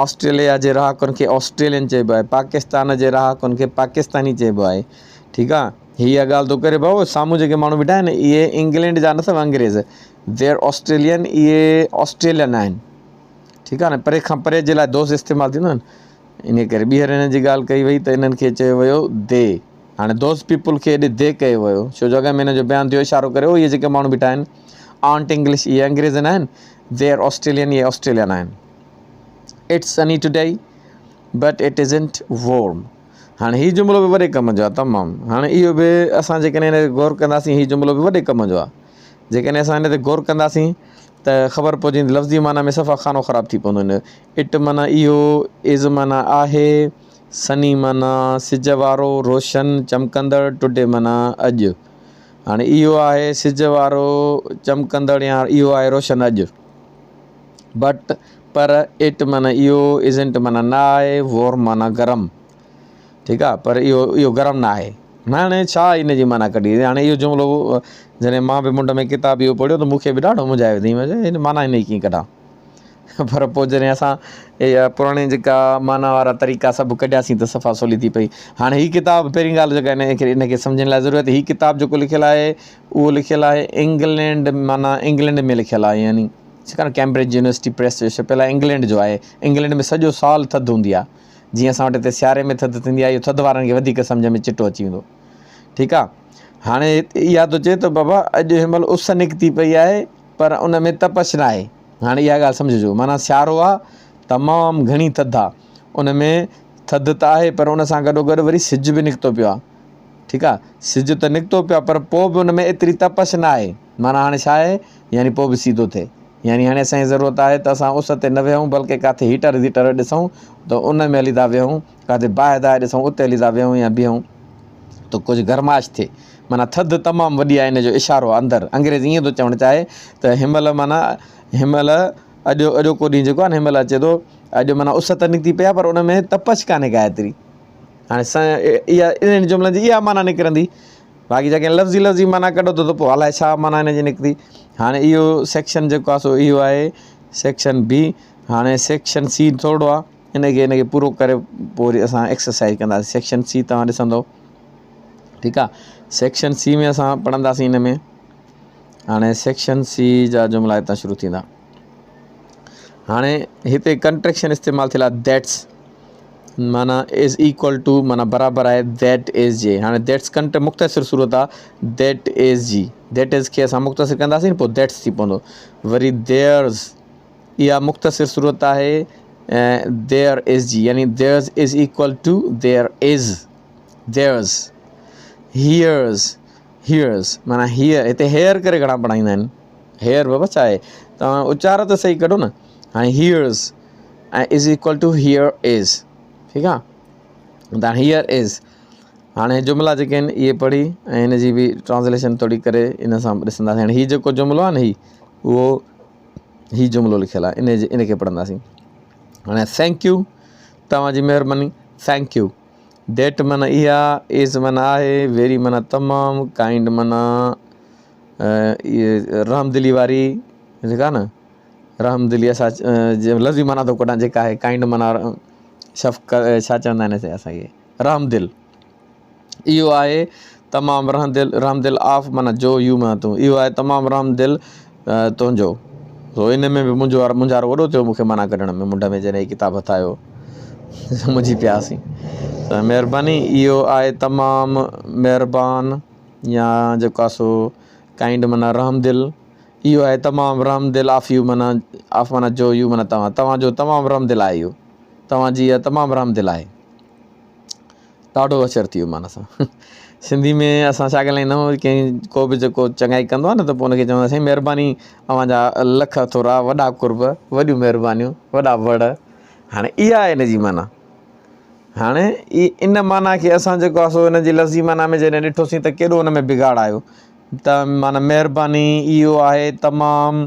آسٽريليا جي رهاڪن کي آسٽريلين چئبو آهي پاڪستان جي رهاڪن کي پاڪستاني چئبو آهي ٺيڪ آهي هي اها ڳالهه ٿو ڪري ڀائو سامهون جيڪي ماڻهو بيٺا آهن اهي انگلينڊ جا نه اٿو انگريز دير آسٽريلين اهي آسٽريلين آهن ٺيڪ آهي نه پري کان پري جي لاء دوست استعمال ٿيندو آهن ان ڪري ٻيهر هن جي ڳالهه ڪئي وئي ته انهن کي چيو ويو the هاڻي those people کي هيڏي the ڪيو ويو ڇو جو اڳ ۾ هن جو بيان ٿيو اشارو ڪريو اهي جيڪي ماڻهو بيٺا آهن آنٽ انگلش اهي انگريز نه آهن they are Australian اهي آسٽريلين آهن it's sunny today But it isn't warm. هاڻي هي جملو به وڏي ڪم جو آهي تمام. هاڻي اهو به اسان جيڪڏهن هن تي غور ڪنداسين هي جملو به وڏي ڪم جو آهي. جيڪڏهن اسان هن تي غور ڪنداسين ته خبر پئجي ويندي لفظي معنيٰ ۾ صفا خانو خراب ٿي پوندو هن جو. It معنيٰ اهو، از معنيٰ آهي، سني معنيٰ سج وارو، روشن، چمڪندڙ، ٽڊي معنيٰ اڄ. هاڻي اهو آهي سج وارو چمڪندڙ يا اهو آهي روشن اڄ. بٽ، پر، it معنيٰ اهو، ازنٽ معنيٰ نه آهي، وارم معنيٰ گرم. ٺيڪ آهي پر اهو اهو گرم نه آهي. هاڻي ڇا ان جي معنيٰ ڪڍي هاڻي اهو جملو جڏهن مان به منڍ ۾ ڪتاب اهو پڙهيو ته مون کي به ڏاڍو منجهائي وڌائين مان چيو هن معنيٰ هن جي ڪيئن ڪڍان پر پوء جڏهن اسان اها پراڻي جيڪا معنيٰ وارا طريقا سڀ ڪڍياسين ته صفا سولي ٿي پئي هاڻي هي ڪتاب پهرين ڳالهه جيڪا هن کي ان کي سمجهڻ لاء ضرورت هي ڪتاب جيڪو لکيل آهي اهو لکيل آهي انگلينڊ معنيٰ انگلينڊ ۾ لکيل آهي يعني ڇاڪاڻ ڪيمبرج يونيورسٽي پريس جو ڇپيل آهي انگلينڊ جو آهي انگلينڊ ۾ سڄو سال ٿڌ هوندي آهي جيئن اسان وٽ هتي سياري ۾ ٿڌ ٿيندي آهي اهو ٿڌ وارن کي وڌيڪ سمجهه ۾ چٽو اچي ويندو ٺيڪ آهي هاڻي اها ٿو چئي ته بابا اڄ هن مهل اس نڪتي پئي آهي پر ان ۾ تپش نه آهي هاڻي اها ڳالهه سمجهجو معنيٰ سيارو آهي تمام گهڻي ٿڌ آهي ان ۾ ٿڌ ته آهي پر ان سان گڏو گڏ وري سج به نڪتو پيو آهي ٺيڪ آهي سج ته نڪتو پيو آهي پر پوء به ان ۾ ايتري تپش نه آهي معنيٰ هاڻي ڇا آهي يعني پوء به سيڌو ٿئي. يعني هاڻي اسان کي ضرورت آهي ته اسان اس تي نه ويهون بلڪه ڪاٿي هيٽر ويٽر ڏسون ته ان ۾ هلي ٿا ويهون، ڪاٿي باهه داهه ڏسون اتي هلي ٿا ويهون يا بيهون ته ڪجهه گرمائش ٿئي. معنيٰ ٿڌ تمام وڏي آهي ان جو اشارو آهي اندر. انگريز ائين ٿو چوڻ چاهي ته هن مهل معنيٰ هن مهل اڄ اڄوڪو ڏينهن جيڪو آهي نه هن مهل اچي ٿو اڄ معنيٰ اس ته نڪتي پئي آهي پر ان ۾ تپش ڪانهي ڪا ايتري. هاڻي اها انهن جملن جي اها معنيٰ نڪرندي. باقي جيڪڏهن لفظي لفظي معنيٰ ڪڍو ته پوء الائي ڇا معنيٰ هن جي نڪتي. هاڻي اهو سيڪشن جيڪو آهي سو اهو آهي سيڪشن بي. هاڻي سيڪشن سي ٿورڙو آهي ان کي ان کي پورو ڪري پوء وري اسان ايڪسرسائز ڪنداسين. سيڪشن سي توهان ڏسندو ٺيڪ آهي. سيڪشن سي ۾ اسان پڙهنداسين ان ۾ هاڻي سيڪشن سي جا جملا هتان شروع ٿيندا. هاڻي هتي ڪنٽريڪشن استعمال ٿيل آهي that's معنيٰ از ايڪول ٽو معنيٰ برابر آهي that is جي هاڻي that's ڪنٽ مختصر صورت آهي that is جي that is کي اسان مختصر ڪنداسين پوء that's ٿي پوندو وري ديئرز اها مختصر صورت آهي there از جي يعني there's is equal to there is there's here's here's معنيٰ هيئر هتي هيئر ڪري گهڻا پڙهائيندا آهن هيئر بابا ڇا آهي توهان اچار ته صحيح ڪڍو نه هاڻي here's ۽ is equal to here is ٺيڪ آ ته هيئر از هاڻي جملا جيڪي آهن اهي پڙهي ۽ هن جي به ٽرانسليشن ٿوري ڪري ان سان ڏسنداسين هاڻي هي جيڪو جملو آهي نه هي اهو هي جملو لکيل آهي ان جي ان کي پڙهنداسين هاڻي thank you توهان جي مهرباني thank you that معنيٰ اها از معنيٰ آهي ويري معنيٰ تمام ڪائنڊ معنيٰ رحمدلي واري جيڪا نه رحمدلي اسان لفظي معنيٰ ٿو ڪڍان جيڪا آهي ڪائنڊ معنيٰ شفقت ڇا چوندا آهن اسان کي رحمدل اهو آهي تمام رحمدل رحمدل آف معنيٰ جو يو معنيٰ تون اهو آهي تمام رحمدل تنهنجو سو ان ۾ به منهنجو وارو منجهارو وڏو ٿيو مونکي معنيٰ ڪڍڻ ۾ منڍ ۾ جڏهن هي ڪتاب هٿ آيو منجهي پياسين ته مهرباني اهو آهي تمام مهربان يا جيڪو آهي سو ڪائنڊ معنيٰ رحمدل اهو آهي تمام رحم دل آف يو معنيٰ آف معنيٰ جو يو معنيٰ توهان توهان جو تمام رحم دل آهي اهو توهان جي اها تمام رحم دل آهي ڏاڍو اثر ٿي ويو معنيٰ سان سنڌي ۾ اسان ڇا ڳالهائيندا آهيون ڪنهن ڪو به جيڪو چڱائي ڪندو آهي نه ته پوء ان کي چوندا سائين مهرباني اوهان جا لک ٿورا وڏا قرب وڏيون مهربانيون وڏا وڙ هاڻي اها آهي ان جي معنيٰ هاڻي ان معنيٰ کي اسان جيڪو آهي سو ان جي لفظي معنيٰ ۾ جڏهن ڏٺوسين ته ڪيڏو ان ۾ بگاڙ آيو ته معنيٰ مهرباني اهو آهي تمام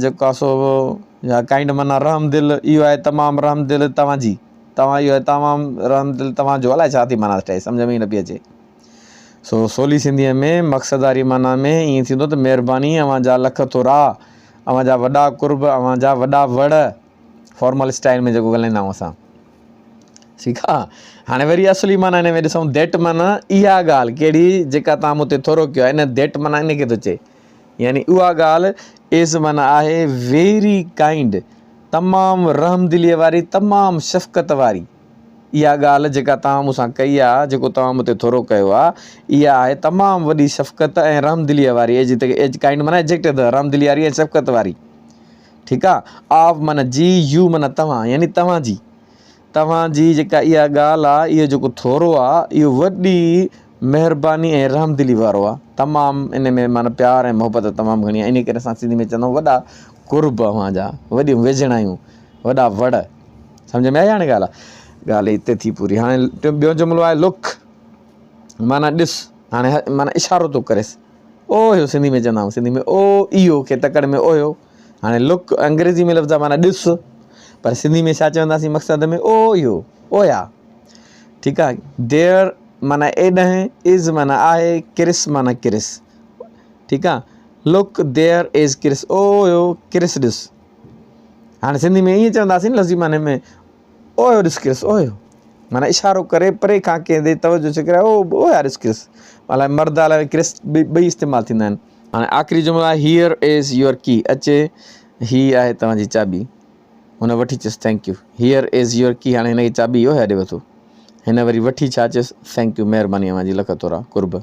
جيڪو آهي سو يا ڪائنڊ معنيٰ رحم دل اهو آهي تمام رحم دل توهان جي توهان اهو آهي تمام رحم دل توهان جو الائي ڇا ٿي معنيٰ ٺهي سمجهه ۾ ئي نه پئي اچي سو سولي سنڌيء ۾ مقصد واري معنيٰ ۾ ائين ٿيندو ته مهرباني اوهان جا لک ٿورا اوهان جا وڏا قرب اوهان جا وڏا وڙ فارمل اسٽائل ۾ جيڪو ڳالهائيندا آهيون اسان ٺيڪ آ هاڻي وري اصلي معنيٰ هن ۾ ڏسون that معنيٰ اها ڳالهه ڪهڙي جيڪا توهان مون تي ٿورو ڪيو آهي ان that معنيٰ ان کي ٿو چئي يعني اها ڳالهه از معنيٰ آهي ويري ڪائنڊ تمام رحمدليء واري تمام شفقت واري اها ڳالهه جيڪا توهان مون سان ڪئي آ جيڪو توهان مون تي ٿورو ڪيو آ اها آهي تمام وڏي شفقت ۽ رحمدليء واري ايج ڪائنڊ معنيٰ ايجيڪٽو رحمدلي واري ۽ شفقت واري ٺيڪ آ آف معنيٰ جي يو معنيٰ توهان يعني توهان جي توهان جي جيڪا اها ڳالهه آ، اهو جيڪو ٿورو آ، اهو وڏي مهرباني ۽ رحمدلي وارو آ. تمام ان ۾ معنيٰ پيار ۽ محبت تمام گهڻي آ. انهيء ڪري اسان سنڌي ۾ چوندا آهيون وڏا قرب اوهان جا، وڏيون ويجهڙايون، وڏا وڙ. سمجهه ۾ آئي هاڻي ڳالهه؟ ڳالهه هتي ٿي پوري. هاڻي ٻيو جملو آهي لک معنيٰ ڏس. هاڻي معنيٰ اشارو ٿو ڪريس. اوهيو سنڌي ۾ چوندا آهيون. سنڌي ۾ او اهو کي تڪڙ ۾ اوهيو. هاڻي لڪ انگريزي ۾ لفظ آهي معنيٰ ڏس پر سنڌي ۾ ڇا چونداسين مقصد ۾ او اهو اويا ٺيڪ آهي ديئر معنيٰ ايڏهن از معنيٰ آهي ڪرس معنيٰ ڪرس ٺيڪ آهي لڪ there is ڪرس او اهو ڪرس ڏس هاڻي سنڌي ۾ ائين چونداسين لفظي معنيٰ ۾ اوهيو ڏس ڪرس اوهيو معنيٰ اشارو ڪري پري کان ڪنهن ڏي توجه ڇڪرائي او اوهيا ڏس ڪرس الائي مرد الائي ڪرس ٻئي استعمال ٿيندا آهن. هاڻي آخري جملو آهي Here is your key اچي هي آهي توهان جي چاٻي هن وٺي چيس Thank you Here is your key هاڻي هن کي چاٻي اهو ڏي وٿو هن وري وٺي ڇا چيس Thank you مهرباني اوهان جي لک ٿورا قرب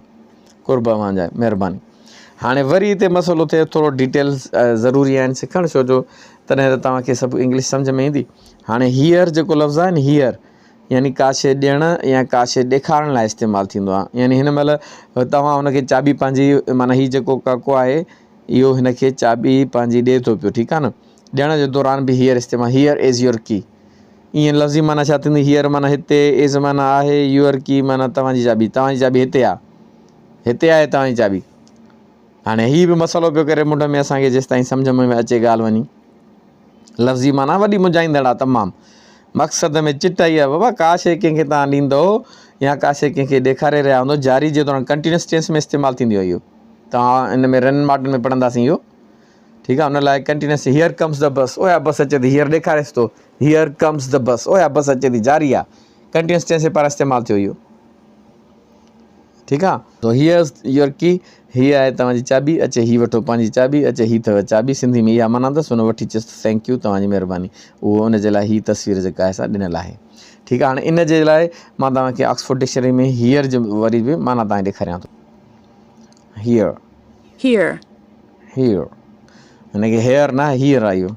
قرب اوهان جا مهرباني هاڻي وري هتي مسئلو ٿئي ٿورو ڊيٽيلز ضروري آهن سکڻ ڇو جو تڏهن ته توهان کي سڀ انگلش سمجھ ۾ ايندي هاڻي هيئر جيڪو لفظ آهي نه هيئر يعني ڪا شيء ڏيڻ يا ڪا شيء ڏيکارڻ لاء استعمال ٿيندو آهي يعني هن مهل توهان هن کي چاٻي پنهنجي معنيٰ هي جيڪو ڪاڪو آهي اهو هن کي چاٻي پنهنجي ڏئي ٿو پيو ٺيڪ آهي نه ڏيڻ جي دوران به هيئر استعمال هيئر از your ڪي ائين لفظي معنيٰ ڇا ٿيندي هيئر معنيٰ هتي از معنيٰ آهي your ڪي معنيٰ توهان جي چاٻي توهان جي چاٻي هتي آهي هتي آهي توهان جي چاٻي هاڻي هي به مسئلو پيو ڪري منڍ ۾ اسان کي جيستائين سمجھ ۾ اچي ڳالهه وڃي لفظي معنيٰ وڏي منجهائيندڙ آ تمام مقصد ۾ چٽ آئي آ بابا ڪا شيء ڪنهن کي توهان ڏيندؤ يا ڪا شيء ڪنهن کي ڏيکاري رهيا هوندؤ جاري جي دوران ڪنٽينيوس ٽينس ۾ استعمال ٿيندي آ اهو توهان ان ۾ رن مارٽن ۾ پڙهنداسين اهو ٺيڪ آ ان لاء ڪنٽينيوس هيئر ڪمز the بس اويا بس اچي ٿي هيئر ڏيکاريس ٿو هيئر ڪمز the بس اويا بس اچي ٿي جاري آ ڪنٽينيوس ٽينس جي پاران استعمال ٿيو اهو ٺيڪ آ تو هيئرز your ڪي هي آهي توهان جي چاٻي اچي هي وٺو پنهنجي چاٻي اچي هي اٿو چاٻي سنڌي ۾ اها معنيٰ اٿس هن وٺي چيس ته thank you توهان جي مهرباني اهو ان جي لاء هي تصوير جيڪا آهي سا ڏنل آهي ٺيڪ آ هاڻي ان جي لاء مان توهان کي آڪسفورڊ ڊڪشنري ۾ هيئر جي وري به معنيٰ توهان کي ڏيکاريان ٿو هيئر Here. Here هن کي هيئر نه هيئر آهي اهو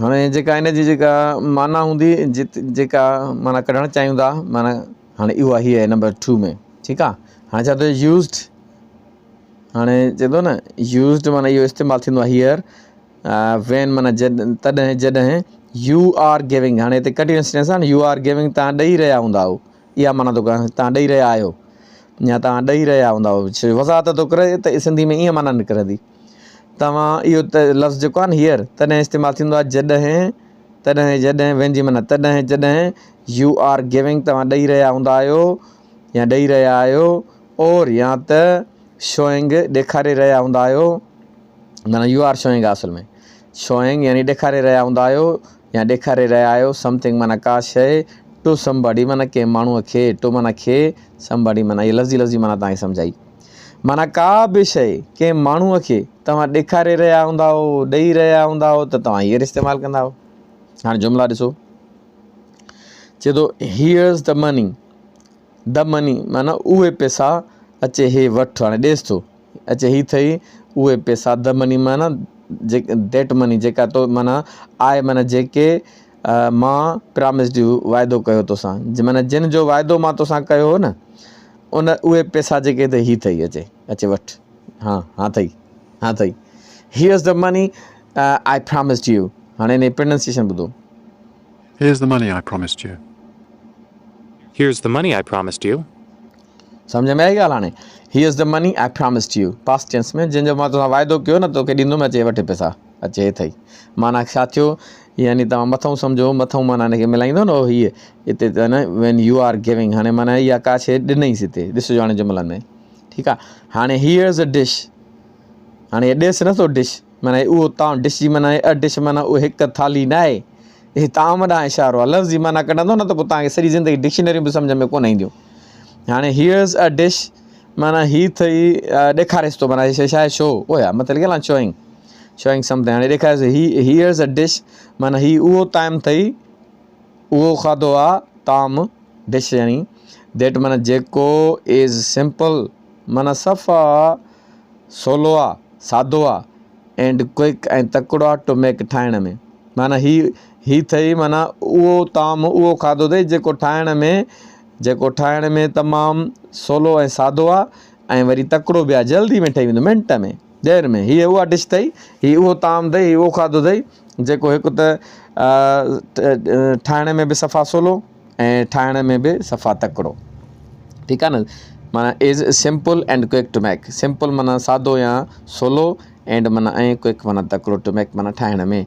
هاڻي جيڪا ان جي جيڪا معنيٰ هوندي جت جيڪا معنيٰ ڪڍڻ چاهيون ٿا معنيٰ هاڻي اها هي آهي نمبر ٽو ۾ ٺيڪ آهي هاڻي ڇا ٿو يوزڊ هاڻي چئي ٿو نه يوزڊ معنيٰ اهو استعمال ٿيندو آهي هيئر وين معنيٰ جڏهن تڏهن جڏهن يو آر گيونگ هاڻي هتي ڪنٽينيوس ٽينس آهي نه يو آر گيونگ تان ڏئي رهيا هوندا آهيو اها معنيٰ ٿو ڪري تان ڏئي رهيا آهيو يا تان ڏئي رهيا هوندا آهيو وضاحت ٿو ڪري ته سنڌي ۾ ائين معنيٰ نڪرندي توهان اهو ته لفظ جيڪو آهي نه هيئر تڏهن استعمال ٿيندو آهي جڏهن تڏهن جڏهن وين جي معنيٰ تڏهن جڏهن يو آر گيونگ توهان ڏئي رهيا هوندا آهيو يا ڏئي رهيا آهيو اور يا ته شوئنگ ڏيکاري رهيا هوندا آهيو معنيٰ يو آر شوئنگ آهي اصل ۾ شوئنگ يعني ڏيکاري رهيا هوندا آهيو يا ڏيکاري رهيا آهيو سمٿنگ معنيٰ ڪا شيء ٽو سمباڊي معنيٰ ڪنهن ماڻهوء کي ٽو معنيٰ کي سمباڊي معنيٰ هي لفظي لفظي معنيٰ توهان کي سمجهائي معنيٰ ڪا به شيء ڪنهن ماڻهوء کي توهان ڏيکاري رهيا هوندا هئو، ڏئي رهيا هوندا هئو ته توهان هيئر استعمال ڪندا هئو. هاڻي جملا ڏسو. چئي ٿو Here's the money، the money معنيٰ اهي پئسا اچي هي وٺ هاڻي ڏيس ٿو اچي هي ٿئي اهي پئسا the money معنيٰ that money جيڪا تو معنيٰ آء معنيٰ جيڪي مان پرامسڊ يو واعدو ڪيو توسان معنيٰ جن جو واعدو مان توسان ڪيو هو نه ان اهي پئسا جيڪي اٿئي هي اٿئي اچي اچي وٺ ها ها اٿئي ها اٿئي Here's the money I promised you هاڻي ان جي پرننسيشن ٻڌو. Here's the money I promised you. Here's the money I promised you. سمجھ ۾ آئي ڳالهه هاڻي Here's the money I promised you past tense ۾ جنهن جو مان توسان واعدو ڪيو نه توکي ڏيندم اچي وٺ پئسا اچي هي اٿئي معنيٰ ڇا ٿيو يعني توهان مٿئون سمجهو مٿئون معنيٰ هن کي ملائيندو نه هيء هتي ته نه وين يو آر گيونگ هاڻي معنيٰ اها ڪا شيء ڏنئيس هتي ڏسجو هاڻي جملن ۾ ٺيڪ آ هاڻي هيئرز ا ڊش هاڻي هي ڏيس نٿو ڊش معنيٰ اهو طعام ڊش جي معنيٰ ا ڊش معنيٰ اهو هڪ ٿالهي نه آهي هي طعام ڏانهن اشارو آ لفظي معنيٰ ڪڍندو نه ته پوء توهان کي سڄي زندگي ڊڪشنريون به سمجهه ۾ ڪونه اينديون هاڻي هيئرز ا ڊش معنيٰ هي اٿئي ڏيکاريس ٿو معنيٰ هي شيء ڇا آهي شو او يا مٿي لکيل آهي شوئنگ شوئنگ سمٿنگ هاڻي ڏيکاريس هي هيئرز ا ڊش معنيٰ هي اهو طعام اٿئي اهو کاڌو آ طعام ڊش يعني that معنيٰ جيڪو از سمپل معنيٰ صفا سولو آ سادو آ اينڊ ڪوئڪ ۽ تڪڙو آ ٽو ميڪ ٺاهڻ ۾ معنيٰ هي هي اٿئي معنيٰ اهو طعام اهو کاڌو اٿئي جيڪو ٺاهڻ ۾ جيڪو ٺاهڻ ۾ تمام سولو ۽ سادو آهي ۽ وري تڪڙو به آهي جلدي ۾ ٺهي ويندو منٽ ۾ دير ۾ هيء اها ڊش اٿئي هي اهو طعام اٿئي هي اهو کاڌو اٿئي جيڪو هڪ ته ٺاهڻ ۾ به صفا سولو ۽ ٺاهڻ ۾ به صفا تڪڙو ٺيڪ آهي نه معنيٰ is simple and quick to make simple معنيٰ سادو يا سولو اينڊ معنيٰ ۽ ڪوئڪ معنيٰ تڪڙو ٽو ميڪ معنيٰ ٺاهڻ ۾.